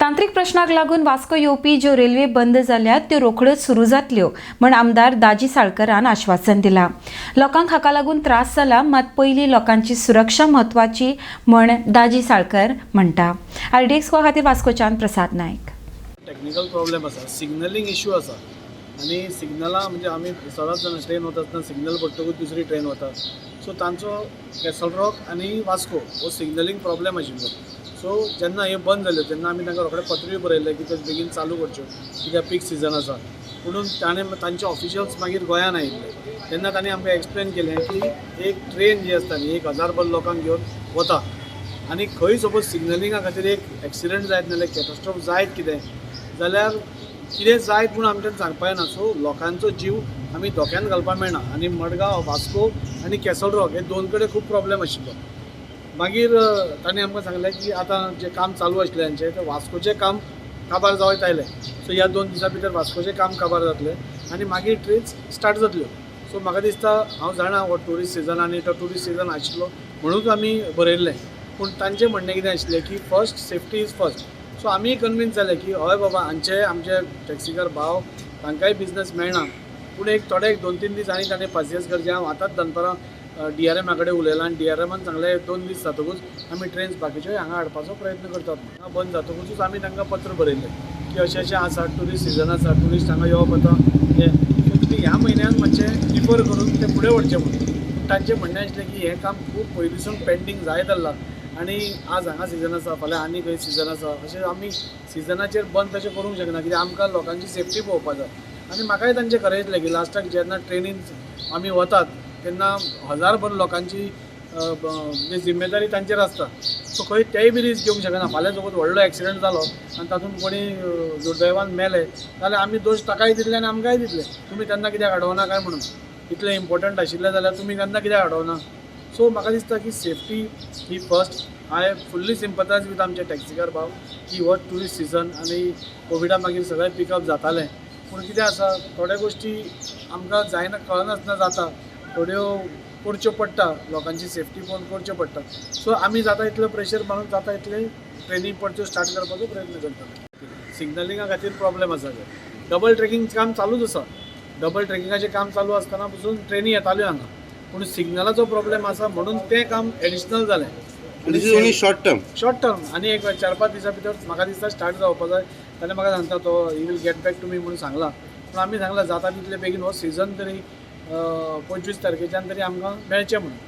तांत्रिक प्रश्नाक लागून वास्को येवपी ज्यो रेल्वे बंद जाल्यात त्यो रोखड्योच सुरू जातल्यो म्हण आमदार दाजी साळकरान आश्वासन दिलां. लोकांक हाका लागून त्रास जाला, मात पयलीं लोकांची सुरक्षा म्हत्वाची म्हण दाजी साळकर म्हणटा. आरडीएक्स खातीर वास्कोच्यान प्रसाद नायक. टेक्निकल प्रॉब्लेम आसा, सिग्नलिंग इश्यू आसा आनी सिग्नलां म्हणजे आमी सदांच जाणा, ट्रेन वता आसतना सिग्नल पडटकूच दुसरी ट्रेन वता. सो तांचो कॅसल रॉक आनी वास्को हो सिग्नलिंग प्रॉब्लेम आशिल्लो. सो जेन्ना हे बंद जाल्यो तेन्ना आमी तांकां रोखडे पत्रूय बरयलें की ते बेगीन चालू करच्यो, कित्याक पीक सिजन आसा म्हणून. ताणें तांचे ऑफिशियल्स मागीर गोंयान आयिल्ले तेन्ना तांणी आमकां एक्सप्लेन केलें की एक ट्रेन जी आसता न्ही, 1000 भर लोकांक घेवन वता आनी खंय सपोज सिग्नलिंगा खातीर एक एक्सिडंट जायत नाल्यार कॅटास्ट्रोफ जायत कितें जाल्यार, कितें जायत म्हूण आमच्यान सांगपा येना. सो लोकांचो जीव आमी धोक्यान घालपाक मेळना. आनी मडगांव, वास्को आनी कॅसल रॉक हे दोन कडेन खूब प्रॉब्लेम आशिल्लो. मागीर तांणी आमकां सांगलें की आतां जें काम चालू आशिल्लें तांचें, तें वास्कोचें काम काबार जायत आयलें. सो ह्या 2 दिसां भितर वास्कोचें काम काबार जातलें आनी मागीर ट्रेन्स स्टार्ट जातल्यो. सो म्हाका दिसता, हांव जाणा हो ट्युरिस्ट सिजन आनी तो ट्युरिस्ट सिजन आशिल्लो म्हणूच आमी बरयल्लें. पूण तांचें म्हणणें कितें आशिल्लें की first, safety is first. So आमीय कन्विन्स जाले की हय बाबा, हांचे आमचे टॅक्सीकार भाव, तांकांय बिजनस मेळना. पूण एक थोडे एक 2-3 दीस आनी ताणें पासियेंस करचें. हांव आतांच दनपारां डीआरएमा कडेन उलयलां आनी डीआरएमान सांगलें, 2 दीस जातकूच आमी ट्रेन्स बाकीच्यो हांगा हाडपाचो प्रयत्न करतात. हांगा बंद जातकूच आमी तांकां पत्र बरयलें की अशें अशें आसा, ट्युरिस्ट सिजन आसा, ट्युरिस्ट हांगा येवप आतां हें, सो तुमी ह्या म्हयन्यान मातशें डिफर करून तें फुडें व्हरचें म्हणून. तांचें म्हणणें आशिल्लें की हें काम खूब पयलींसून पेंडींग जायत आसलां आनी आज हांगा सिजन आसा, फाल्यां आनी खंय सिजन आसा, अशें आमी सिजनाचेर बंद तशें करूंक शकना, कित्याक आमकां लोकांची सेफ्टी पळोवपा जाय. आनी म्हाकाय तांचें खरें दिसलें की लास्टाक जेन्ना ट्रेनीन आमी वतात तेन्ना हजारभर लोकांची म्हणजे जिम्मेदारी तांचेर आसता. सो खंय तेय बी रिस्क घेवंक शकना. फाल्यां सपोज व्हडलो एक्सिडंट जालो आनी तातूंत कोणी दुर्दैवान मेले जाल्यार आमी दोश ताकाय दितले आनी आमकांय दितले, तुमी तेन्ना कित्याक आडोवना काय म्हणून. इतलें इम्पोर्टंट आशिल्लें जाल्यार तुमी तेन्ना कित्याक आडोवना? सो म्हाका दिसता की safety he first. I fully sympathise with आमचे टॅक्सीकार भाव की हो ट्युरिस्ट सिजन आनी कोविडा मागीर सगळें पिकअप जातालें. पूण कितें आसा, थोड्यो गोश्टी आमकां जायना, कळनासतना जाता, थोड्यो करच्यो पडटा, लोकांची सेफ्टी पळोवन करच्यो पडटा. सो आमी जाता इतलो प्रेशर मारून जाता इतले ट्रेनी परत्यो स्टार्ट करपाचो प्रयत्न करतले. सिग्नलिंगा खातीर प्रॉब्लेम आसा. डबल ट्रेकिंग काम चालूच आसा. डबल ट्रेकिंगाचें काम चालू आसतना पसून ट्रेनी येताल्यो हांगा, पूण सिग्नलाचो प्रॉब्लेम आसा म्हणून तें काम एडिशनल जालें. This is only short term. Short term आनी एक 4-5 दिसां भितर म्हाका दिसता स्टार्ट जावपा जाय. ताणें म्हाका सांगता, तो he will get back to me म्हणून सांगलां. पूण आमी सांगलां, जाता तितले बेगीन हो सिजन तरी 25 तारखेच्यान तरी आमकां मेळचें म्हणून.